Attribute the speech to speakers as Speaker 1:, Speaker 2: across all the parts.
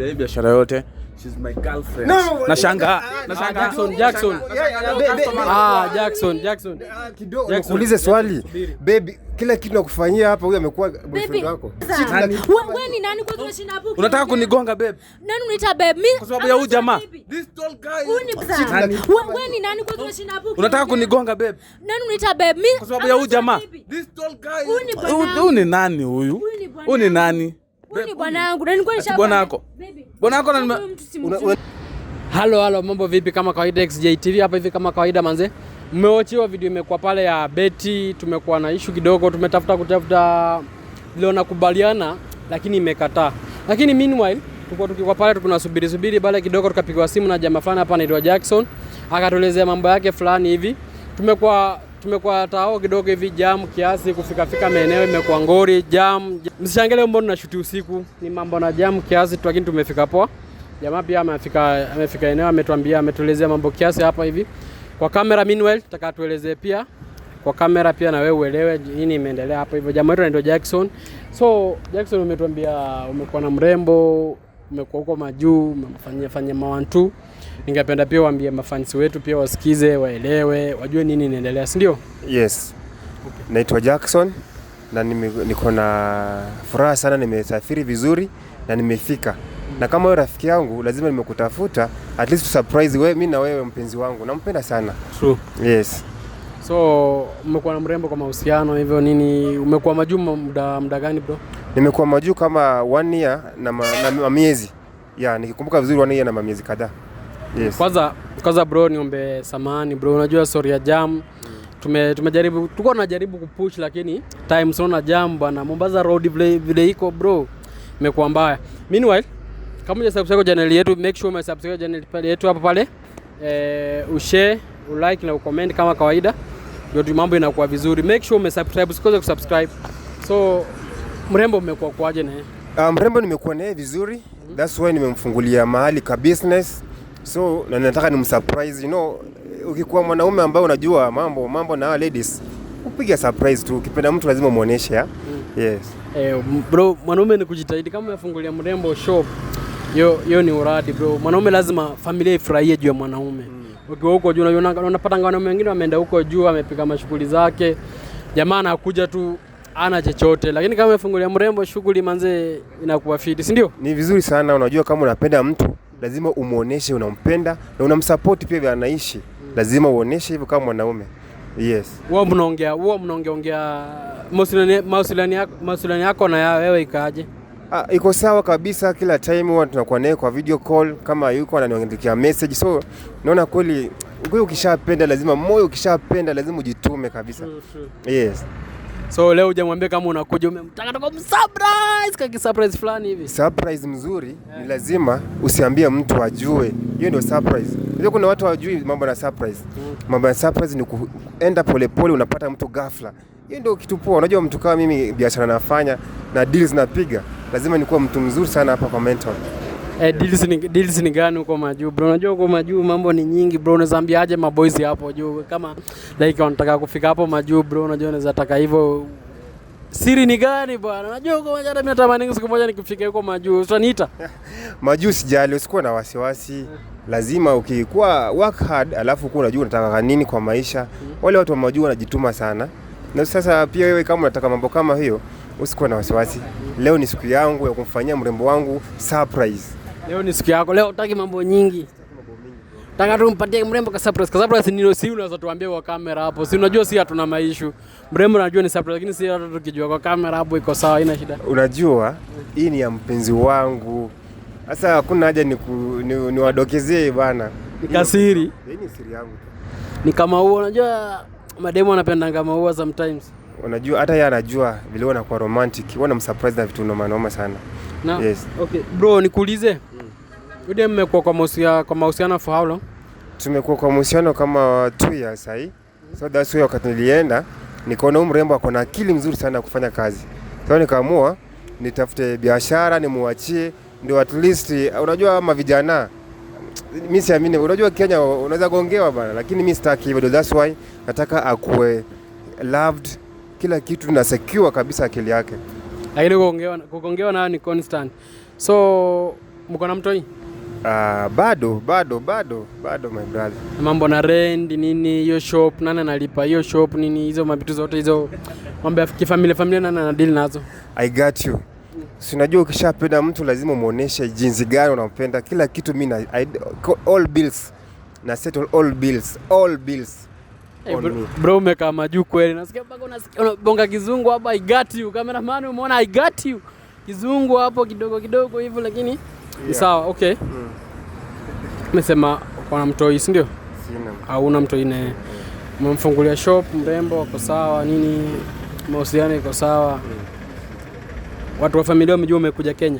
Speaker 1: Hii biashara yote, she's my girlfriend.
Speaker 2: No,
Speaker 1: Nashangaa. Nashangaa.
Speaker 3: Jackson, Jackson. Ah, Jackson, Jackson.
Speaker 2: Kidogo
Speaker 3: Jackson,
Speaker 2: nikuulize swali.
Speaker 3: Subiri.
Speaker 2: Baby, kila kitu nakufanyia hapa, huyu amekuwa boyfriend
Speaker 4: Baby,
Speaker 2: wako.
Speaker 4: sasa, wewe ni nani kwanza unashinda hapo?
Speaker 1: Unataka kunigonga, babe?
Speaker 4: Nani unaita babe? Mimi
Speaker 1: Kwa sababu ya huyu jamaa. This tall guy.
Speaker 4: Huyu ni
Speaker 1: Nani?
Speaker 4: Wewe ni nani kwanza unashinda hapo?
Speaker 1: Unataka kunigonga, babe?
Speaker 4: Nani unaita babe? Mimi
Speaker 1: Kwa sababu ya huyu jamaa.
Speaker 4: This tall guy. Huyu ni
Speaker 1: Huyu
Speaker 4: bwana.
Speaker 1: Huyu ni nani huyu?
Speaker 4: Huyu ni bwana.
Speaker 1: Huyu ni nani?
Speaker 4: Huyu ni bwana yangu. Na nilikuwa nisha
Speaker 1: Bwana yako?
Speaker 4: Baby.
Speaker 1: Bwana yako na
Speaker 4: Huyu mtu si mzuri.
Speaker 3: Halo halo, mambo vipi? Kama kawaida XJTV hapa hivi kama kawaida manze. Mmewachiwa video imekuwa pale ya Betty, tumekuwa na issue kidogo, tumetafuta kutafuta vile wanakubaliana lakini imekataa. Lakini meanwhile tulikuwa tukikuwa pale tunasubiri subiri pale kidogo, tukapigwa simu na jamaa fulani hapa anaitwa Jackson, akatuelezea mambo yake fulani hivi. Tumekuwa tao kidogo hivi jam kiasi kufika fika maeneo imekuwa ngori jam. Msishangalie mbona tunashoot usiku, ni mambo na jam kiasi tu, lakini tumefika poa. Jamaa pia amefika eneo, ametuambia, ametuelezea mambo kiasi hapa hivi kwa kamera. Meanwhile taka tuelezee pia kwa kamera pia na wewe uelewe nini imeendelea hapo hivyo. Jamaa wetu anaitwa Jackson. So Jackson, umetuambia umekuwa na mrembo, umekuwa huko majuu, umefanyia fanya mawantu. Ningependa pia uambie mafans wetu pia wasikize, waelewe, wajue nini inaendelea, si ndio?
Speaker 2: Yes. Naitwa Jackson na niko na furaha sana, nimesafiri vizuri na nimefika. Na kama wewe rafiki yangu, lazima nimekutafuta at least to surprise wewe, mimi na wewe mpenzi wangu. Nampenda sana.
Speaker 3: True.
Speaker 2: Yes.
Speaker 3: So umekuwa na mrembo kwa mahusiano hivyo nini, umekuwa majuu muda gani, bro?
Speaker 2: Nimekuwa majuu kama one year na miezi. Yeah, nikikumbuka vizuri, one year na mamiezi kadhaa. Yes.
Speaker 3: Kwanza bro, niombe samahani bro, unajua story ya jam tumejaribu, tulikuwa tunajaribu kupush lakini time sona jam bwana, Mombasa road vile vile iko, bro, imekuwa mbaya. Meanwhile, kama hujasubscribe channel yetu, make sure umesubscribe channel pale yetu hapo pale, ushare, ulike na ucomment kama kawaida, ndio tu mambo inakuwa vizuri. Make sure umesubscribe, usikose kusubscribe. So mrembo umekuwa kwaje naye?
Speaker 2: Mrembo nimekuwa naye vizuri. That's why nimemfungulia mahali ka business. So na nataka nimsurprise. Ukikuwa mwanaume ambaye unajua mambo na hawa ladies, upiga surprise tu. Ukipenda mtu lazima muoneshe ya. Yes.
Speaker 3: Bro, mwanaume ni kujitahidi. Kama umefungulia mrembo shop, hiyo ni uradi, bro. Mwanaume lazima familia ifurahie juu ya mwanaume. Ukiwa huko juu unajua unapata wanaume wengine wameenda huko juu, amepiga mashughuli zake, jamaa anakuja tu ana chochote, lakini kama umefungulia mrembo shughuli manze inakuwa fiti, si ndio?
Speaker 2: Ni vizuri sana, unajua kama unapenda mtu lazima umuoneshe unampenda na unamsupport pia vile anaishi. Lazima uoneshe hivyo kama mwanaume. Yes.
Speaker 3: Huwa mnaongea ongea mawasiliano yako na ya wewe ikaje?
Speaker 2: Ah, iko sawa kabisa. Kila time huwa tunakuwa naye kwa video call, kama yuko ananiandikia message. So naona kweli kweli ukishapenda lazima moyo, ukishapenda lazima ujitume kabisa. Yes.
Speaker 3: So leo hujamwambia kama unakuja, umemtaka toka msurprise kaki surprise fulani hivi?
Speaker 2: Surprise mzuri ni lazima usiambie mtu ajue. Hiyo ndio surprise. Unajua kuna watu hawajui mambo na surprise. Mambo ya surprise ni kuenda polepole, unapata mtu ghafla. Hiyo ndio kitu poa. Unajua mtu kama mimi, biashara nafanya na deals napiga, lazima nikuwa mtu mzuri sana hapa kwa mental.
Speaker 3: Deals ni gani huko majuu, bro? Unajua huko majuu mambo ni nyingi, bro. Unaweza ambiaje maboys hapo juu kama like wanataka kufika hapo majuu, bro? Unajua unaweza taka hivyo, siri ni gani, bwana? Unajua huko majuu hata mimi natamani siku moja nikifika huko majuu. Utaniita?
Speaker 2: Majuu sijali, usikuwa na wasiwasi. Lazima ukikuwa work hard, alafu kuwa unajua unataka nini kwa maisha. Wale watu wa majuu wanajituma sana. Na sasa pia wewe kama unataka mambo kama hiyo, usikuwa na wasiwasi. Leo ni siku yangu ya kumfanyia mrembo wangu surprise.
Speaker 3: Leo ni siku yako. Leo utaki mambo nyingi. Taka tu mpatie mrembo ka surprise. Ka surprise ni si unaweza tuambia kwa kamera hapo. Si unajua si hatuna maissue. Mrembo najua ni surprise, lakini si hata tukijua kwa kamera hapo iko sawa, haina shida.
Speaker 2: Unajua hii ni ya mpenzi wangu. Sasa hakuna haja niwadokezee bana.
Speaker 3: Ni kasiri.
Speaker 2: Hii ni siri yangu tu.
Speaker 3: Ni kama huo, unajua mademu wanapendanga maua sometimes.
Speaker 2: Unajua hata yeye anajua vile huwa nakuwa romantic. Huwa namsurprise na vitu noma noma sana.
Speaker 3: Na
Speaker 2: Yes.
Speaker 3: okay, bro, nikuulize. Ude mmekuwa kwa mahusiano for how long?
Speaker 2: Tumekuwa kwa mahusiano kama 2 years sahi. So that's why wakati nilienda nikaona huyu mrembo ako na akili mzuri sana ya kufanya kazi. So nikaamua nitafute biashara nimuachie, ndio at least unajua ama vijana mimi siamini, unajua Kenya unaweza gongewa bana, lakini mimi sitaki hivyo. That's why nataka akuwe loved, kila kitu na secure kabisa akili yake.
Speaker 3: Lakini kugongewa nayo ni constant. So Mko na mtoi?
Speaker 2: Bado bado bado bado, my brother.
Speaker 3: Mambo na rent nini, hiyo shop nani analipa hiyo shop nini, hizo mavitu zote hizo, mambo ya kifamilia familia nani anadeal nazo?
Speaker 2: I got you. Si unajua ukishapenda mtu lazima umuoneshe jinsi gani unampenda. Kila kitu mimi na all bills na settle all bills, all bills
Speaker 3: Hey,
Speaker 2: on
Speaker 3: bro,
Speaker 2: me.
Speaker 3: bro umekaa majuu kweli. Nasikia mpaka unasikia unabonga kizungu hapa, I got you. Cameraman umeona, I got you. Kizungu hapo kidogo kidogo hivyo, lakini ni sawa, okay. Umesema uko na mtoi, si ndio?
Speaker 2: Sina.
Speaker 3: Hauna mtoi ne. Umemfungulia shop mrembo, ako sawa nini, mahusiano iko sawa. Watu wa familia wamejua umekuja Kenya.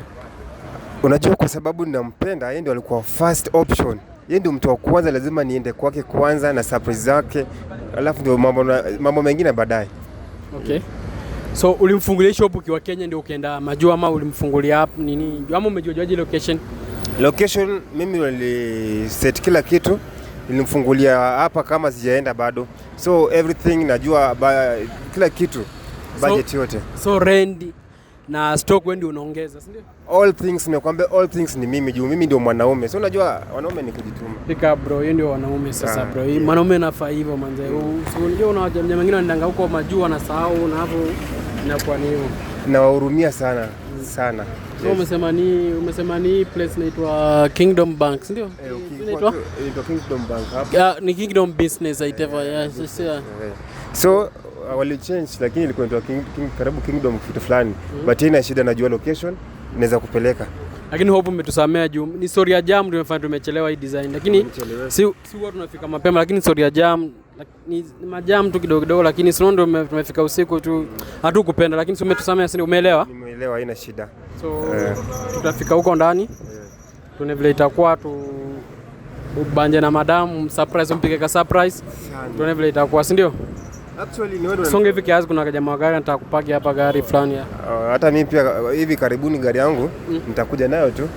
Speaker 2: Unajua, kwa sababu ninampenda, yeye ndio alikuwa first option. Yeye ndio mtu wa kwanza, lazima niende kwake kwanza na surprise zake, alafu ndio mambo mengine baadaye.
Speaker 3: Okay. So ulimfungulia shop ukiwa Kenya ndio ukaenda majuu ama ulimfungulia app nini? Ama umejuaje location?
Speaker 2: Location mimi nili set kila kitu, nilimfungulia hapa kama sijaenda bado, so everything najua kila kitu, budget yote.
Speaker 3: So rent na stock wewe ndio unaongeza, si ndio?
Speaker 2: All things nimekwambia, all things ni mimi juu mimi ndio mwanaume. So unajua wanaume ni kujituma.
Speaker 3: Pick up bro, hiyo ndio wanaume sasa
Speaker 2: Ah,
Speaker 3: bro. Hii
Speaker 2: yeah.
Speaker 3: mwanaume anafaa hivyo manze. Si unajua una wajamja wengine wanaendanga huko majuu wanasahau na hapo inakuwa ni hivyo.
Speaker 2: Nawahurumia sana sana.
Speaker 3: So umesema ni place inaitwa Kingdom Bank, si ndio?
Speaker 2: Eh,
Speaker 3: Inaitwa?
Speaker 2: Inaitwa Kingdom Bank hapa.
Speaker 3: Yeah, ni Kingdom Business whatever. Yeah, yes, yeah.
Speaker 2: Eh. So wali change lakini ilikuwa inaitwa karibu Kingdom kitu fulani. But haina shida, najua location naweza kupeleka.
Speaker 3: Lakini hope umetusamea juu ni story ya jam ndio imefanya tumechelewa hii design. Lakini si huwa tunafika mapema, lakini story ya jam ni majam tu kidogo kidogo, lakini si ndio tumefika usiku tu, hatukupenda, lakini si umetusamea, si ndio? Umeelewa?
Speaker 2: Nimeelewa, haina shida.
Speaker 3: So tutafika huko ndani tuone vile itakuwa, tu ubanje na madamu surprise, umpige ka surprise, tuone vile itakuwa, si ndio?
Speaker 2: Actually ni wewe
Speaker 3: Songe hivi kiasi, kuna jamaa wa gari anataka kupaki hapa gari fulani ya.
Speaker 2: Hata mimi pia hivi karibuni gari yangu nitakuja nayo tu.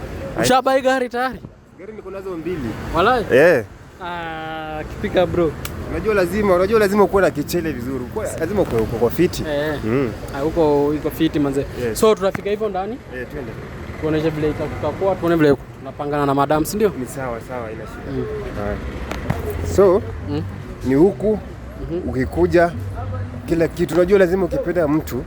Speaker 3: Ushabuy gari tayari?
Speaker 2: Gari niko nazo mbili.
Speaker 3: Walai?
Speaker 2: Eh.
Speaker 3: Ah, kipika bro.
Speaker 2: Unajua lazima ukuwe na kichele vizuri. Lazima ukuwe uko kwa fiti.
Speaker 3: Eh.
Speaker 2: Mm.
Speaker 3: Ah, huko iko fiti manze.
Speaker 2: Yes.
Speaker 3: So tutafika hivyo ndani
Speaker 2: Eh, twende.
Speaker 3: tuoneshe vile itakuwa, tuone vile tunapangana na madam, si ndio?
Speaker 2: Ni sawa sawa, haina shida. Haya. So ni huku ukikuja kila kitu unajua, lazima ukipenda mtu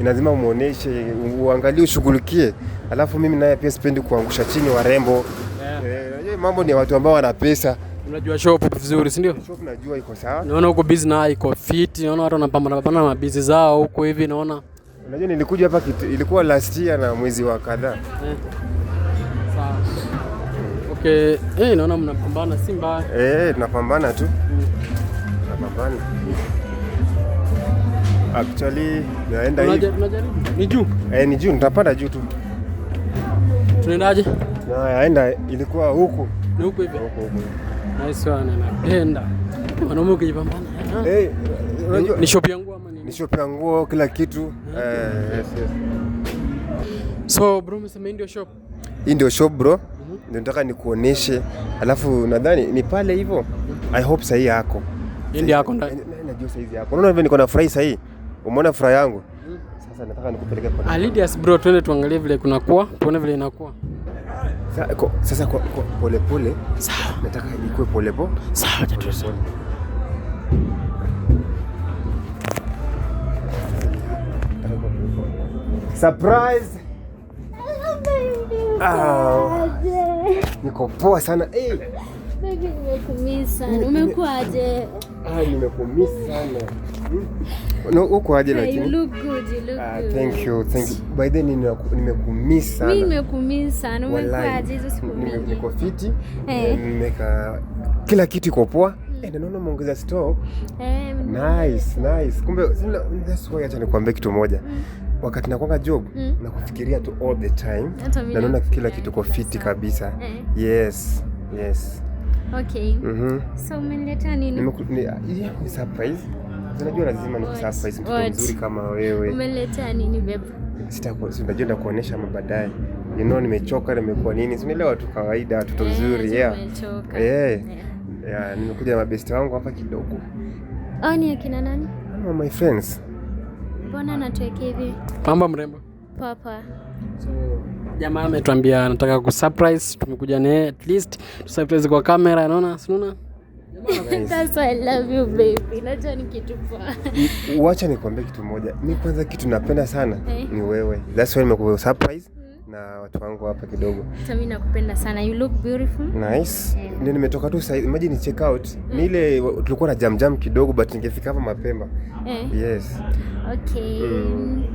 Speaker 2: lazima umuoneshe, uangalie, ushughulikie. Alafu mimi naye pia sipendi kuangusha chini warembo.
Speaker 3: Yeah.
Speaker 2: Eh, unajua mambo ni ya watu ambao wana pesa.
Speaker 3: Unajua shop vizuri, si ndio?
Speaker 2: Shop najua iko sawa.
Speaker 3: Naona huko busy na iko fit, naona watu wanapambana pambana na mabizi zao huko hivi naona.
Speaker 2: Unajua nilikuja hapa kitu, ilikuwa last year na mwezi wa kadhaa.
Speaker 3: Eh. Sawa. Okay, naona mnapambana si mbaya.
Speaker 2: Eh, tunapambana tu. Tunapambana. Actually naenda hivi.
Speaker 3: Tunajaribu. Ni juu.
Speaker 2: Eh, ni juu, nitapanda juu tu.
Speaker 3: Tunaendaje?
Speaker 2: Naenda ilikuwa huku.
Speaker 3: Ni huko hivi.
Speaker 2: Huku huku.
Speaker 3: Nice one, napenda. Wanaume ukijipambana.
Speaker 2: Eh, unajua
Speaker 3: Ni shop yangu ama nini?
Speaker 2: ni shop ya nguo kila kitu. Eh, yes.
Speaker 3: So bro, umesema hii ndio shop.
Speaker 2: Hii ndio shop bro. Ndio nataka nikuoneshe. Alafu nadhani ni pale hivyo. I hope sahi yako.
Speaker 3: Hii ndio yako ndani.
Speaker 2: Najua saizi yako. Unaona vile niko na furahi sahi. Umeona furaha yangu? Sasa nataka nikupeleke kwa
Speaker 3: Alidias bro, twende tuangalie vile kunakuwa, tuone vile inakuwa.
Speaker 2: Sasa kwa pole pole.
Speaker 3: Sawa.
Speaker 2: Nataka ikuwe pole pole.
Speaker 3: Sawa, acha tuende.
Speaker 2: Surprise! Ah, niko poa sana. Eh,
Speaker 4: Baby, nimekumiss sana. Umekuaje?
Speaker 2: ah, nimekumiss sana. No, uko aje
Speaker 4: Hey, you
Speaker 2: lakini?
Speaker 4: look good, you look
Speaker 2: Ah,
Speaker 4: good.
Speaker 2: thank you, thank you. By the way, nimekumiss sana.
Speaker 4: Mimi nimekumiss sana.
Speaker 2: Wallahi.
Speaker 4: Umekuaje hizo siku mingi?
Speaker 2: Niko fiti.
Speaker 4: Eh.
Speaker 2: Nimeka kila kitu iko poa. Eh, na naona umeongeza store.
Speaker 4: Eh,
Speaker 2: Nice, nice. Kumbe that's why acha nikwambie kitu moja. Wakati nakwanga job nakufikiria tu all the time.
Speaker 4: Hata mimi
Speaker 2: Na naona kila
Speaker 4: nakufikiria
Speaker 2: kitu ko
Speaker 4: kila
Speaker 2: fiti
Speaker 4: saa.
Speaker 2: kabisa.
Speaker 4: Eh.
Speaker 2: Yes. Yes.
Speaker 4: Okay.
Speaker 2: Mhm.
Speaker 4: So umeniletea nini?
Speaker 2: Yeah, ni surprise. Unajua lazima ni
Speaker 4: What?
Speaker 2: surprise mtoto
Speaker 4: What?
Speaker 2: mzuri kama wewe.
Speaker 4: Umeniletea nini babe?
Speaker 2: Sitaku, si unajua nitakuonyesha ama baadaye. You know nimechoka, nimekuwa nini? Si unaelewa tu kawaida watoto
Speaker 4: Eh,
Speaker 2: mzuri,
Speaker 4: najua
Speaker 2: yeah.
Speaker 4: umechoka.
Speaker 2: Eh.
Speaker 4: Yeah.
Speaker 2: Yeah, nimekuja na mabesti wangu hapa kidogo.
Speaker 4: Oh, ni akina nani?
Speaker 2: Ama my friends.
Speaker 4: Mbona anatuwekea hivi?
Speaker 3: Pamba mrembo.
Speaker 4: Papa.
Speaker 3: So Jamaa ametuambia anataka kusurprise, tumekuja naye at least tusurprise kwa kamera, unaona? Si unaona?
Speaker 4: That's why I love you baby. Najua ni kitu poa.
Speaker 2: Wacha nikwambie kitu moja. Mi kwanza kitu napenda sana
Speaker 4: Eh.
Speaker 2: ni wewe. That's why nimekuwa surprise na watu wangu hapa kidogo.
Speaker 4: Hata mimi nakupenda sana. You look beautiful.
Speaker 2: Nice. Ndio nimetoka tu sasa, imagine check out. Ni ile tulikuwa na jam jam kidogo but ningefika hapa mapema.
Speaker 4: Eh.
Speaker 2: Yes.
Speaker 4: Okay.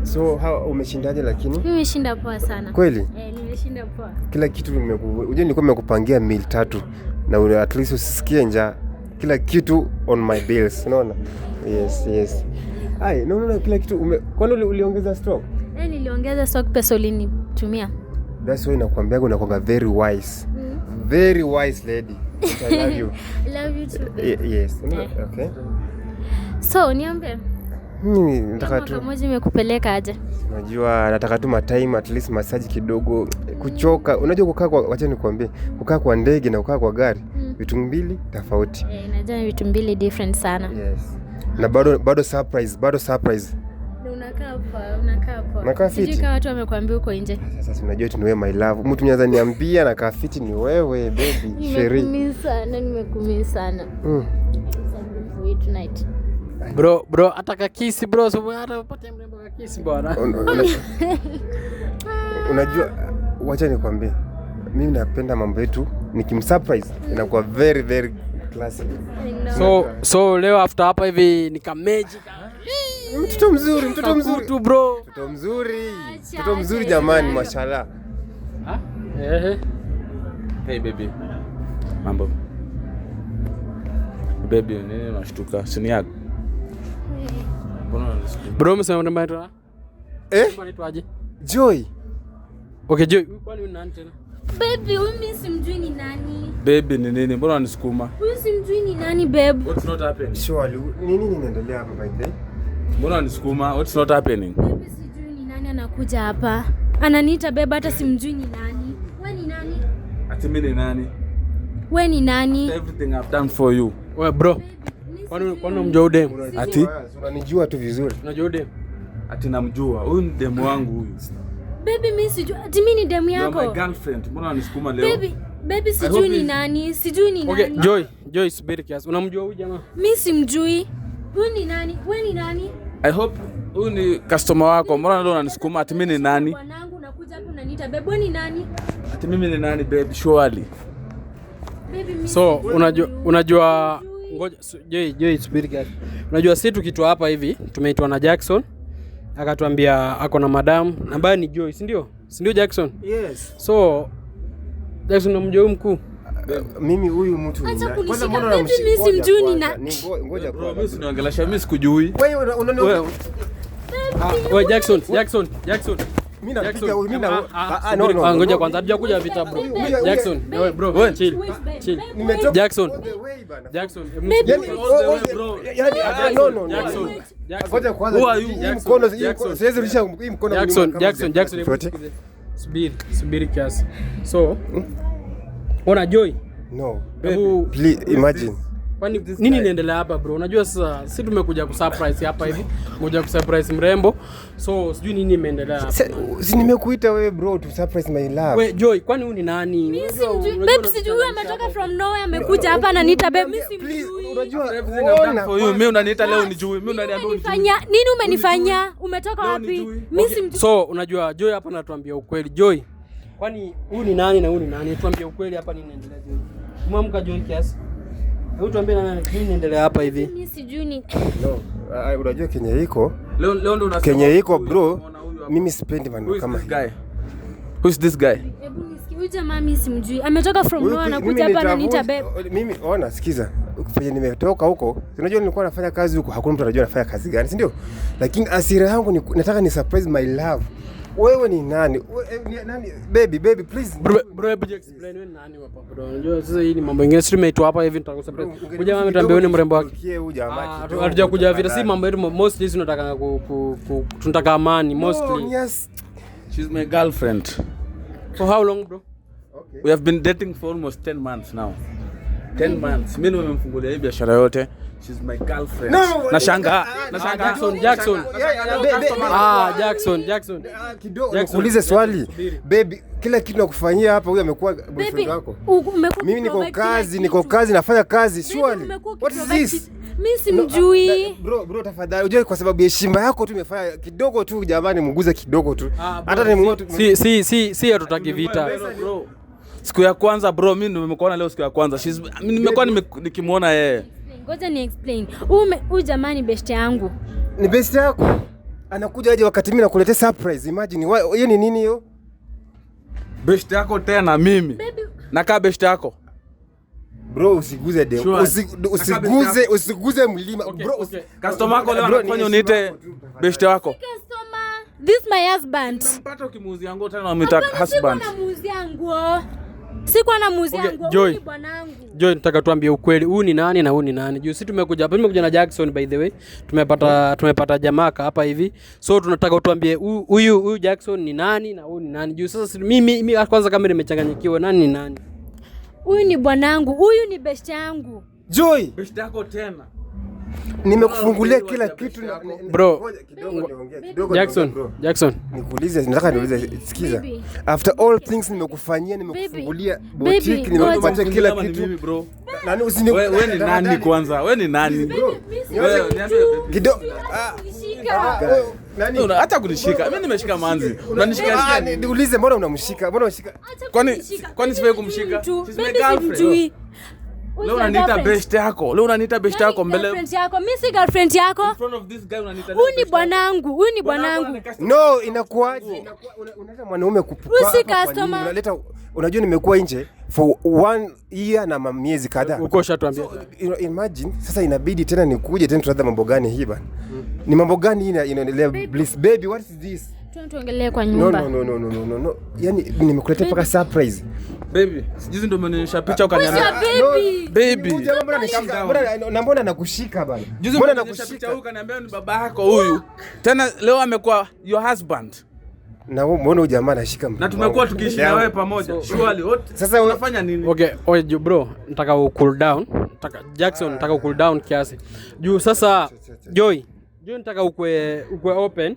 Speaker 2: So how umeshindaje lakini?
Speaker 4: Nimeshinda poa sana.
Speaker 2: Kweli?
Speaker 4: Eh, nimeshinda poa.
Speaker 2: Kila kitu unajua nilikuwa nimekupangia meal tatu na at least usisikie njaa. Kila kitu on my bills, unaona? Yes. Ai, no, kila kitu kwani uliongeza stock?
Speaker 4: Eh, niliongeza stock pesa ulinitumia.
Speaker 2: That's why nakwambia unakuwa very wise. Very wise lady. I love you.
Speaker 4: I love you too. Babe.
Speaker 2: Yes. Okay.
Speaker 4: So, niambie.
Speaker 2: Mimi nataka
Speaker 4: Mwaka
Speaker 2: tu
Speaker 4: mmoja imekupeleka aje?
Speaker 2: unajua nataka tu matime at least massage kidogo kuchoka. Unajua kukaa kwa, wacha nikwambie, kukaa kwa ndege na kukaa kwa gari vitu mbili tofauti.
Speaker 4: Eh, najua ni vitu mbili different sana.
Speaker 2: Yes. Na bado surprise, bado surprise.
Speaker 4: Na unakaa poa, unakaa poa.
Speaker 2: Nakaa
Speaker 4: Sijui
Speaker 2: fiti.
Speaker 4: kama watu wamekwambia uko nje.
Speaker 2: Sasa si unajua tu ni wewe my love. Mtu mwenye niambia na kaa fiti ni wewe baby. Sheri.
Speaker 4: Nimekumiss sana, nimekumiss sana. Something for you tonight.
Speaker 3: Bro, hata kakisi bro, so hata upate mrembo kakisi bwana.
Speaker 2: Unajua wacha nikwambie. Mimi napenda mambo yetu nikimsurprise inakuwa very very classic.
Speaker 3: So leo after hapa hivi nikameji
Speaker 2: Mtoto mzuri, mtoto mzuri.
Speaker 3: tu bro.
Speaker 2: Mtoto mzuri.
Speaker 4: Acha,
Speaker 2: Mtoto mzuri
Speaker 4: acha,
Speaker 2: jamani,
Speaker 4: acha.
Speaker 2: mashallah.
Speaker 3: Ah? Ehe.
Speaker 1: Hey baby. Mambo. Baby, nini unashtuka? Sini yako. Mbona unanishtuka?
Speaker 3: Bro, msema mrembo anaitwa?
Speaker 2: Eh?
Speaker 3: Mrembo anaitwa aje?
Speaker 2: Joy.
Speaker 3: Okay, Joy, huyu kwani huyu ni nani tena?
Speaker 4: Baby, huyu mimi simjui ni nani.
Speaker 1: Baby ni nini? Mbona unanisukuma?
Speaker 4: Huyu simjui ni nani babe.
Speaker 1: What's not happening?
Speaker 2: Surely, ni nini inaendelea hapa by the way?
Speaker 1: Mbona unanisukuma? What's not happening?
Speaker 4: Baby, sijui ni nani anakuja hapa. Ananiita babe hata simjui ni nani. Wewe ni nani?
Speaker 1: Ati mimi ni nani?
Speaker 4: Wewe ni nani?
Speaker 1: Everything I've done for you.
Speaker 3: Wewe bro, kwani unamjua huyu dem?
Speaker 1: Ati
Speaker 2: Unanijua tu vizuri.
Speaker 3: Unajua huyu dem?
Speaker 1: ati namjua. Huyu ni demu wangu huyu.
Speaker 4: Baby, mimi sijui. Ati mimi ni demu
Speaker 1: You are my
Speaker 4: yako.
Speaker 1: girlfriend. Mbona unanisukuma leo?
Speaker 4: Baby, sijui
Speaker 1: hope
Speaker 4: ni
Speaker 1: he's-
Speaker 4: nani. Sijui ni
Speaker 3: Okay,
Speaker 4: nani.
Speaker 3: Joy, subiri kiasi. Unamjua huyu jamaa?
Speaker 4: Mimi simjui. Huyu ni nani? Wewe ni nani?
Speaker 1: I hope huyu ni customer wako. Mbona leo unanisukuma? Ati mimi ni nani?
Speaker 4: Bwanangu unakuja hapa unaniita babe, wewe ni nani?
Speaker 1: Ati mimi ni nani babe? Surely.
Speaker 4: Baby, mimi
Speaker 3: So
Speaker 4: sijui
Speaker 3: unajua
Speaker 4: huyu.
Speaker 3: unajua ngoja Joy, subiri kiasi. Unajua sisi tukitwa hapa hivi tumeitwa na Jackson akatuambia ako na madam ambaye ni Joy, si ndio? Si ndio Jackson?
Speaker 2: Yes.
Speaker 3: So Jackson unamjua huyu mkuu?
Speaker 2: Mimi huyu mtu ni
Speaker 4: Acha
Speaker 2: nani?
Speaker 4: kunishika.
Speaker 2: Kwanza mbona
Speaker 4: Baby,
Speaker 2: unamshika?
Speaker 4: mimi
Speaker 2: Ngoja
Speaker 4: simjui ni
Speaker 2: kwanza.
Speaker 4: na-
Speaker 2: Ni ngoja
Speaker 1: Bro,
Speaker 2: kwanza.
Speaker 1: mimi usiniongelesha, mimi sikujui.
Speaker 2: Wewe unani
Speaker 3: Ah, we Jackson, Jackson, Jackson.
Speaker 2: mimi napiga
Speaker 3: Jackson.
Speaker 2: huyu mimi na
Speaker 3: Ah,
Speaker 2: ah, no,
Speaker 3: subiri,
Speaker 2: no,
Speaker 3: ah, ngoja
Speaker 2: no.
Speaker 3: kwanza hatujakuja vita bro.
Speaker 2: Huyu-
Speaker 3: Jackson, wewe bro, chill.
Speaker 4: Wait, babe,
Speaker 3: Chill.
Speaker 4: babe,
Speaker 2: Nimetoka
Speaker 3: Jackson.
Speaker 2: all the way bana.
Speaker 3: Jackson,
Speaker 4: Baby,
Speaker 2: Yaani,
Speaker 4: wait.
Speaker 2: oh, oh,
Speaker 1: bro.
Speaker 2: yaani, ah, no, no, no.
Speaker 3: Jackson, Jackson.
Speaker 2: Ngoja kwanza.
Speaker 1: Who are you?
Speaker 2: Hii
Speaker 3: Jackson,
Speaker 2: mkono hii
Speaker 3: Jackson.
Speaker 2: mkono siwezi rudisha hii mkono
Speaker 3: Jackson,
Speaker 2: nyuma kama
Speaker 3: Jackson, Jackson, hebu
Speaker 2: chochote.
Speaker 3: tusikize. Subiri, subiri kiasi. So, ona Joy,
Speaker 2: No.
Speaker 3: hebu
Speaker 2: Please imagine.
Speaker 3: kwani nini inaendelea hapa bro? Unajua sasa si tumekuja kusurprise hapa hivi, tumekuja kusurprise mrembo. So sijui nini imeendelea hapa.
Speaker 2: Si nimekuita wewe bro to surprise my love.
Speaker 3: We Joy, kwani huyu ni nani?
Speaker 4: Mimi
Speaker 3: Unajua-
Speaker 4: simjui.
Speaker 3: unajua
Speaker 4: Babe, sijui huyu ametoka from nowhere amekuja hapa ananiita babe, mimi
Speaker 2: Please,
Speaker 4: simjui.
Speaker 2: unajua
Speaker 1: Everything I've done
Speaker 2: ona
Speaker 1: for you. Mimi unaniita leo nijui. Mimi
Speaker 4: Nini
Speaker 1: unaniambia unijui.
Speaker 4: umenifanyia? Nini umenifanyia? Umetoka
Speaker 1: Leo
Speaker 4: wapi?
Speaker 1: nijui.
Speaker 4: Mimi simjui.
Speaker 3: So unajua Joy hapa anatuambia ukweli. Joy, kwani huyu ni nani na huyu ni nani? Tuambie ukweli hapa nini inaendelea Joy. Umeamka Joy kiasi? Hebu tuambie nani nini inaendelea hapa hivi.
Speaker 4: Mimi sijui ni
Speaker 2: No, ah, unajua kenye iko
Speaker 1: Leo leo ndo unasema
Speaker 2: kenye iko
Speaker 1: huyu,
Speaker 2: bro,
Speaker 1: unaona huyu hapa.
Speaker 2: mimi sipendi
Speaker 1: Who
Speaker 2: maneno
Speaker 1: is
Speaker 2: kama
Speaker 1: this
Speaker 2: hii.
Speaker 1: guy? Who is this guy?
Speaker 4: Hebu nisikie huyu jamaa mimi simjui. Ametoka from
Speaker 2: Huyu
Speaker 4: nowhere
Speaker 2: mimi
Speaker 4: anakuja hapa ananiita
Speaker 2: nitavuja-
Speaker 4: babe.
Speaker 2: Mimi ona, sikiza, penye nimetoka huko, unajua nilikuwa nafanya kazi huko, hakuna mtu anajua nafanya kazi gani, si ndio? Lakini asira yangu ni nataka ni surprise my love. Wewe ni nani? Nani? Baby, baby please.
Speaker 3: Bro, hebu explain wewe ni nani hapa bro. Unajua sasa hii ni mambo mengine, sisi tumeitwa hapa hivi tutakusurprise. Huyu jamaa ametuambia wewe ni mrembo wake.
Speaker 2: Tukie huyu jamaa kidogo.
Speaker 3: Hatuja kuja vita, si
Speaker 2: tafadhali.
Speaker 3: mambo yetu mostly sisi tunataka tunataka amani
Speaker 2: No,
Speaker 3: mostly.
Speaker 2: yes.
Speaker 1: She's my girlfriend.
Speaker 3: For how long bro?
Speaker 2: Okay.
Speaker 1: We have been dating for almost 10 months now. 10 months. Mimi nimemfungulia hii biashara yote. She's my girlfriend.
Speaker 2: No,
Speaker 1: Nashangaa. Nashangaa.
Speaker 3: Jackson, Jackson.
Speaker 2: Yeah, yeah,
Speaker 3: Jackson, Jackson.
Speaker 2: Kidogo
Speaker 3: Jackson,
Speaker 2: nikuulize swali.
Speaker 3: Subiri.
Speaker 2: Baby, Kila kitu nakufanyia hapa, huyu amekuwa boyfriend
Speaker 4: Baby,
Speaker 2: wako.
Speaker 4: umekuwa
Speaker 2: Mimi niko
Speaker 4: ukiprovide kila
Speaker 2: kazi, niko
Speaker 4: kitu.
Speaker 2: kazi, nafanya kazi.
Speaker 4: Baby,
Speaker 2: Surely.
Speaker 4: umekuwa
Speaker 2: What is
Speaker 4: ukiprovide
Speaker 2: this?
Speaker 4: Mimi
Speaker 2: No,
Speaker 4: simjui.
Speaker 2: bro, tafadhali. Unajua kwa sababu heshima yako tu imefanya kidogo tu, jamani, mguze kidogo tu. Hata ni mtu
Speaker 3: Si hatutaki vita.
Speaker 1: Bro. Siku ya kwanza bro, mimi nimekuona leo siku ya kwanza. Nimekuwa nikimuona yeye.
Speaker 4: Ngoja ni explain. Huyu jamani best yangu.
Speaker 2: Ni best yako. Anakuja aje wakati mimi nakuletea surprise. Imagine hiyo ni nini hiyo?
Speaker 1: Best yako tena mimi.
Speaker 4: Baby,
Speaker 1: Nakaa best yako.
Speaker 2: Bro, usiguze dem.
Speaker 1: Sure.
Speaker 2: Usiguze, usiguze mlima. Bro,
Speaker 1: Customer wako leo
Speaker 2: Bro, ni
Speaker 1: anakufanya
Speaker 2: heshima
Speaker 1: uniite
Speaker 2: yako tu, tafadhali.
Speaker 1: best yako.
Speaker 4: customer. This my husband.
Speaker 1: Mpata ukimuuzia nguo tena unamwita
Speaker 4: Hapana, sikuwa
Speaker 1: husband.
Speaker 4: namuuzia nguo. Sikuwa namuuzia
Speaker 3: Okay,
Speaker 4: nguo.
Speaker 3: Joy.
Speaker 4: Huyu ni bwanangu.
Speaker 3: Joy, nataka tuambie ukweli, huyu ni nani na huyu ni nani? Juu si tumekuja hapa, nimekuja na Jackson by the way. Tumepata jamaa hapa hivi. So tunataka utuambie huyu Jackson ni nani na huyu ni nani? Juu sasa mimi kwanza kama nimechanganyikiwa, nani ni nani?
Speaker 4: Huyu ni bwanangu. Huyu ni best yangu.
Speaker 2: Joy,
Speaker 1: Best yako tena.
Speaker 2: nimekufungulia kila kitu
Speaker 3: Bro.
Speaker 2: Ngoja kidogo niongee, kidogo
Speaker 3: Jackson,
Speaker 2: niongee, bro.
Speaker 3: Jackson.
Speaker 2: Nikuulize, nataka niulize, sikiza.
Speaker 4: Baby.
Speaker 2: After all things nimekufanyia, nimekufungulia
Speaker 4: Baby,
Speaker 2: boutique, nimekupatia kila
Speaker 1: Kama ni
Speaker 2: kitu.
Speaker 1: mimi bro.
Speaker 2: Nani usini
Speaker 1: Wewe ni nani kwanza? Wewe ni nani?
Speaker 2: Bro,
Speaker 1: Wewe niambie baby.
Speaker 2: kidogo.
Speaker 4: Nishika.
Speaker 2: Nani?
Speaker 1: Hata kunishika. Mimi nimeshika manzi. Unanishika
Speaker 2: Ah, niulize, mbona unamshika? Mbona unashika?
Speaker 4: Acha
Speaker 1: Kwani
Speaker 4: kunishika. Baby,
Speaker 1: sifai
Speaker 4: sijui
Speaker 1: kumshika?
Speaker 4: mtu.
Speaker 1: She's my
Speaker 4: Baby,
Speaker 1: girlfriend.
Speaker 4: simjui.
Speaker 1: Leo unaniita best yako. Leo unaniita best yako mbele.
Speaker 4: Girlfriend yako. Mimi si girlfriend yako.
Speaker 1: In front of this guy unaniita.
Speaker 4: Huyu ni bwanangu. Huyu ni bwanangu.
Speaker 2: No, inakuwaje? Unaleta mwanaume
Speaker 4: Huyu si customer.
Speaker 2: Unaleta, unajua nimekuwa nje for 1 year na miezi kadhaa.
Speaker 3: Uko ushatuambia.
Speaker 2: You know, imagine sasa inabidi tena nikuje tena tuanze mambo gani hii bana? Ni mambo gani hii inaendelea? Bliss baby, what is this?
Speaker 4: Twende tuongelee kwa
Speaker 2: No,
Speaker 4: nyumba.
Speaker 2: no, no, no, no, no, no, no. Yaani nimekuletea mpaka surprise.
Speaker 1: Baby, sijuzi ndio umenionyesha picha ukaniambia.
Speaker 4: Who's your baby?
Speaker 1: Baby.
Speaker 2: Huyu jamaa mbona anashika? Mbona na mbona anakushika bana?
Speaker 1: Juzi
Speaker 2: Mbona
Speaker 1: umenionyesha picha
Speaker 2: anakushika?
Speaker 1: huyu ukaniambia ni baba yako huyu. Tena leo amekuwa your husband.
Speaker 2: Na wewe mbona huyu jamaa anashika
Speaker 1: Na tumekuwa tukiishi na wewe pamoja. Surely what?
Speaker 2: Sasa
Speaker 1: unafanya nini?
Speaker 3: Okay, oye bro, nataka u cool down. Nataka Jackson, nataka u cool down kiasi. Juu sasa Joy, Joy nataka ukwe open.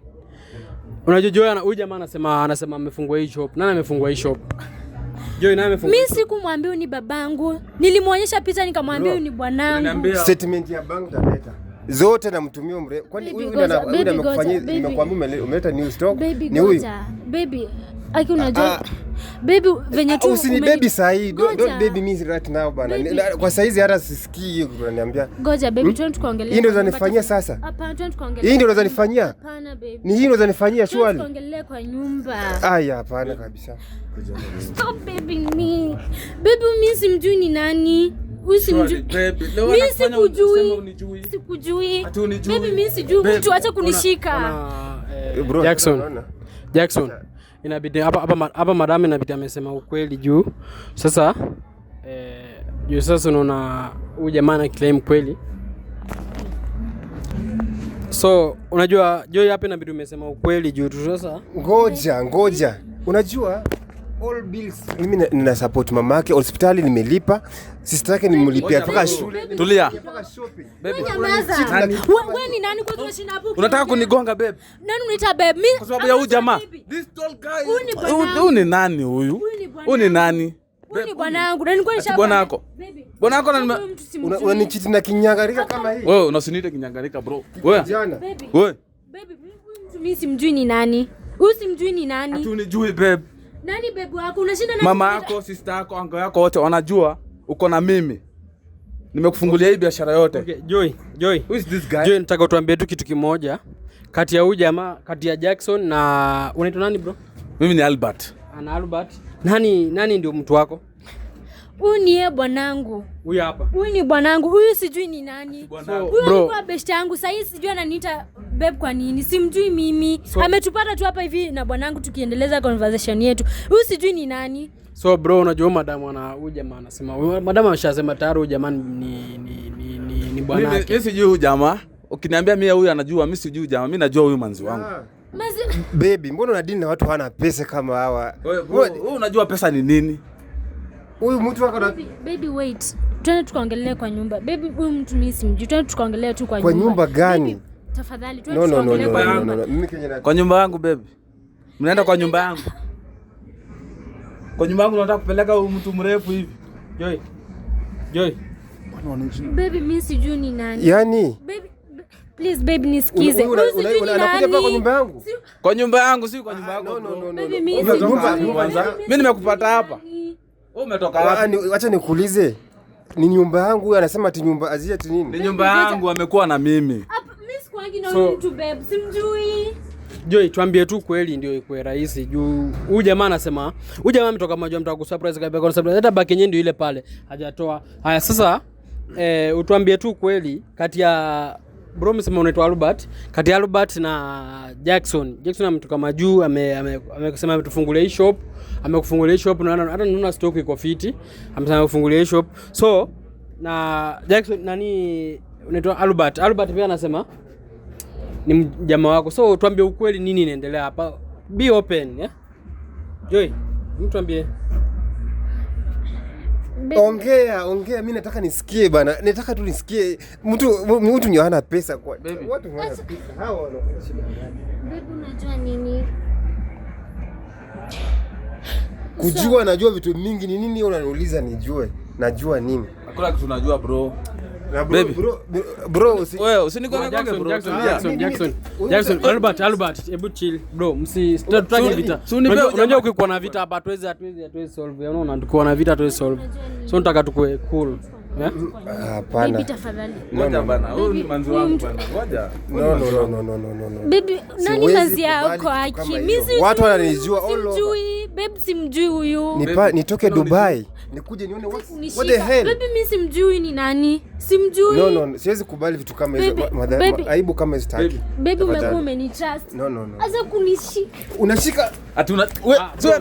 Speaker 3: Unajua Joy huyu jamaa anasema amefungua hii shop. Nani amefungua hii shop? Joy, nani amefungua?
Speaker 4: Mimi sikumwambia huyu ni babangu. Nilimwonyesha picha nikamwambia huyu ni bwanangu.
Speaker 1: Uliniambia
Speaker 2: Statement ya bank taleta. Zote namtumia mre. Kwani
Speaker 4: Baby,
Speaker 2: huyu
Speaker 4: goja,
Speaker 2: huyu
Speaker 4: baby,
Speaker 2: amekufanyia,
Speaker 4: goja, baby.
Speaker 2: nimekuambia umeleta new stock.
Speaker 4: Baby,
Speaker 2: Ni huyu.
Speaker 4: goja. Baby, aki unajua. Baby, venye tu
Speaker 2: Usini baby sahi.
Speaker 4: Goja.
Speaker 2: Don't baby me right now bana.
Speaker 4: Baby.
Speaker 2: Kwa saizi hata sisikii hiyo unaniambia.
Speaker 4: Goja baby, twende tukaongelee.
Speaker 2: Hii ndio
Speaker 4: kwa nyumba.
Speaker 2: unanifanyia sasa?
Speaker 4: Hapana, twende tukaongelee.
Speaker 2: Hii ndio unanifanyia?
Speaker 4: Hapana baby.
Speaker 2: Ni hii ndio unanifanyia
Speaker 4: Twende
Speaker 2: surely?
Speaker 4: tukaongelee kwa nyumba.
Speaker 2: Aya, hapana kabisa.
Speaker 4: Stop baby me. Baby, mimi simjui ni nani. Huyu simjui.
Speaker 1: Baby, leo
Speaker 4: Mimi
Speaker 1: anakufanya useme
Speaker 4: sikujui.
Speaker 1: unijui.
Speaker 4: Sikujui.
Speaker 1: Ati unijui.
Speaker 4: Baby, mimi sijui
Speaker 1: Baby,
Speaker 4: mtu, acha kunishika.
Speaker 2: Bro,
Speaker 3: Jackson.
Speaker 2: unaona?
Speaker 3: Jackson. Inabidi hapa madam inabidi amesema ukweli juu sasa juu sasa unaona huyu jamaa ana claim kweli. So unajua Joy hapa inabidi umesema ukweli juu tu sasa.
Speaker 2: Ngoja. Unajua all bills mimi nina support mamake hospitali nimelipa, sister yake nimlipia mpaka shule,
Speaker 1: Tulia.
Speaker 2: mpaka shopping.
Speaker 1: Baby.
Speaker 4: Nyamaza.
Speaker 1: Nani?
Speaker 4: Wewe ni nani kwa tunashinda hapo?
Speaker 1: Unataka kunigonga babe?
Speaker 4: Nani unaita babe? Mimi
Speaker 1: Kwa sababu ya huyu jamaa.
Speaker 4: Baby.
Speaker 1: This tall guy.
Speaker 4: Huyu ni bwanangu.
Speaker 1: Huyu ni nani huyu?
Speaker 4: Huyu ni bwanangu.
Speaker 1: Huyu ni nani?
Speaker 4: Huyu ni bwanangu. Na nilikuwa nisha
Speaker 1: bwana yako?
Speaker 4: Baby.
Speaker 1: Bwana yako na
Speaker 4: Huyu mtu simjui.
Speaker 2: Unanichiti na kinyangarika kama hii.
Speaker 1: Wewe unasiniite kinyangarika bro. Wewe.
Speaker 2: Jana.
Speaker 4: Baby.
Speaker 1: Wewe.
Speaker 4: Baby, huyu mtu mimi simjui ni nani. Huyu simjui ni nani.
Speaker 1: Ati unijui babe.
Speaker 4: Nani babe wako? Unashinda nani?
Speaker 1: Mama yako, sister yako, uncle yako wote wanajua uko na mimi. Nimekufungulia hii biashara yote.
Speaker 3: Okay, Joy, Joy.
Speaker 1: Who is this guy?
Speaker 3: Joy, nataka utuambie tu kitu kimoja. Kati ya huyu jamaa, kati ya Jackson na unaitwa nani bro?
Speaker 1: Mimi ni Albert.
Speaker 3: Ana Albert. Nani ndio mtu wako?
Speaker 4: Huyu ni yeye bwanangu.
Speaker 3: Huyu hapa.
Speaker 4: Huyu ni bwanangu. Huyu sijui ni nani.
Speaker 3: So,
Speaker 4: Huyu
Speaker 3: bro,
Speaker 4: alikuwa best yangu. Sasa hii sijui ananiita babe kwa nini? Simjui mimi. Ametupata tu hapa hivi na bwanangu tukiendeleza conversation yetu. Huyu sijui ni nani.
Speaker 3: So bro, unajua madamu ana huyu jamaa anasema, madamu ameshasema tayari huyu jamaa ni bwana
Speaker 1: Mimi
Speaker 3: yake.
Speaker 1: mimi sijui huyu jamaa. Ukiniambia mimi huyu anajua, mimi sijui jamaa. Mimi najua huyu manzi wangu.
Speaker 4: Mazi
Speaker 2: Baby, mbona unadili na watu hawana pesa kama hawa?
Speaker 1: Wewe bro, wewe unajua pesa ni nini?
Speaker 2: Huyu mtu wako na
Speaker 4: Baby, baby wait. Twende tukaongelee kwa nyumba. Baby, huyu mtu mimi simjui. Twende tukaongelee tu kwa
Speaker 2: Kwa
Speaker 4: nyumba.
Speaker 2: nyumba gani?
Speaker 4: Baby, tafadhali twende
Speaker 2: No, no, no,
Speaker 4: tukaongelee
Speaker 2: no,
Speaker 4: kwa
Speaker 2: no,
Speaker 4: nyumba.
Speaker 2: no, no. Mimi kenye na
Speaker 1: Kwa nyumba yangu baby. Mnaenda kwa nyumba yangu. Kwa nyumba yangu unataka kupeleka huyu mtu mrefu hivi.
Speaker 3: Joy. Joy.
Speaker 4: Baby, mimi sijui ni nani.
Speaker 2: Yaani
Speaker 4: Baby, please babe nisikize. Huyu sijui ni
Speaker 2: anakuja mpaka kwa
Speaker 4: nani.
Speaker 2: nyumba yangu?
Speaker 1: Kwa nyumba yangu, si kwa nyumba yako.
Speaker 2: No, no, no, no.
Speaker 4: Baby,
Speaker 2: no.
Speaker 4: mimi
Speaker 2: Nyumba-
Speaker 4: sijui
Speaker 2: nyumba-
Speaker 4: ni
Speaker 2: nyumba-
Speaker 4: nani.
Speaker 1: Mimi nimekupata hapa.
Speaker 4: Nani?
Speaker 1: Wewe umetoka
Speaker 2: Ah,
Speaker 1: wapi?
Speaker 2: Acha nikuulize. Ni nyumba yangu huyu anasema ati nyumba azia ati
Speaker 1: Ni
Speaker 2: nini?
Speaker 1: nyumba yangu, amekuwa na mimi.
Speaker 4: Hapa, mimi sikuangi na
Speaker 3: So-
Speaker 4: huyu mtu babe, simjui.
Speaker 3: Joy, tuambie tu kweli ndio ikuwe rahisi juu huyu jamaa anasema huyu jamaa ametoka majua mtaka kusurprise kabisa kwa surprise hata baki yenyewe ndio ile pale hajatoa. Haya sasa, utuambie tu kweli kati ya bro, msema unaitwa Albert, kati ya Albert na Jackson. Jackson ametoka majuu, amesema ametufungulia hii shop, amekufungulia hii shop na hata naona stock iko fiti, amesema amekufungulia hii shop. So na Jackson nani unaitwa Albert. Albert pia anasema ni jamaa wako, so tuambie ukweli, nini inaendelea hapa? Be open, yeah? Joy, mtu ambie.
Speaker 2: Ongea, ongea, mimi nataka nisikie bana. Nataka tu nisikie. Mtu ni hana pesa kwa. Watu hawana pesa. Hawa wanakuwa shida gani?
Speaker 4: Babe, unajua nini?
Speaker 2: Kujua najua vitu mingi ni nini unaniuliza nijue? Najua nini?
Speaker 1: Hakuna kitu unajua bro.
Speaker 2: Na bro,
Speaker 1: Baby.
Speaker 2: bro,
Speaker 1: Wewe usinigonge gonge
Speaker 3: Jackson,
Speaker 1: bro.
Speaker 3: Jackson,
Speaker 1: Tulia.
Speaker 3: Jackson, Jackson,
Speaker 2: mimi-
Speaker 3: Jackson, Albert, hebu chill bro, msi tutaki vita.
Speaker 1: Si unipe
Speaker 3: Unajua
Speaker 1: ujamaa.
Speaker 3: ukikuwa na vita hapa hatuwezi solve. Unaona, tukiwa na vita hatuwezi solve. So nataka tukue cool. Yeah?
Speaker 2: Hapana.
Speaker 4: Baby, tafadhali.
Speaker 1: Ngoja bana, huyu ni
Speaker 4: Baby,
Speaker 1: manzi
Speaker 4: huyu
Speaker 1: wangu
Speaker 4: mtu-
Speaker 1: bana. Ngoja.
Speaker 2: No, no, no, no, no, no, no, no.
Speaker 4: Baby, nani
Speaker 2: Siwezi
Speaker 4: manzi
Speaker 2: kubali
Speaker 4: yako
Speaker 2: kitu
Speaker 4: aki?
Speaker 2: kama
Speaker 4: Mimi
Speaker 2: hiyo.
Speaker 4: sijui
Speaker 2: Watu
Speaker 4: huyu,
Speaker 2: wananijua all over.
Speaker 4: Simjui, babe simjui huyu.
Speaker 2: Nitoke Dubai nikuje nione what the
Speaker 4: Nishika.
Speaker 2: hell.
Speaker 4: Baby, mimi simjui ni nani. Simjui.
Speaker 2: No, no, siwezi kubali vitu kama hizo.
Speaker 4: Baby, baby.
Speaker 2: Aibu kama hizo sitaki.
Speaker 1: Baby.
Speaker 4: Baby, umekuwa
Speaker 2: Tafadhali.
Speaker 4: umenitrust.
Speaker 2: No, no, no.
Speaker 4: Acha kunishika.
Speaker 2: Unashika
Speaker 1: Ati una wewe, sio ndo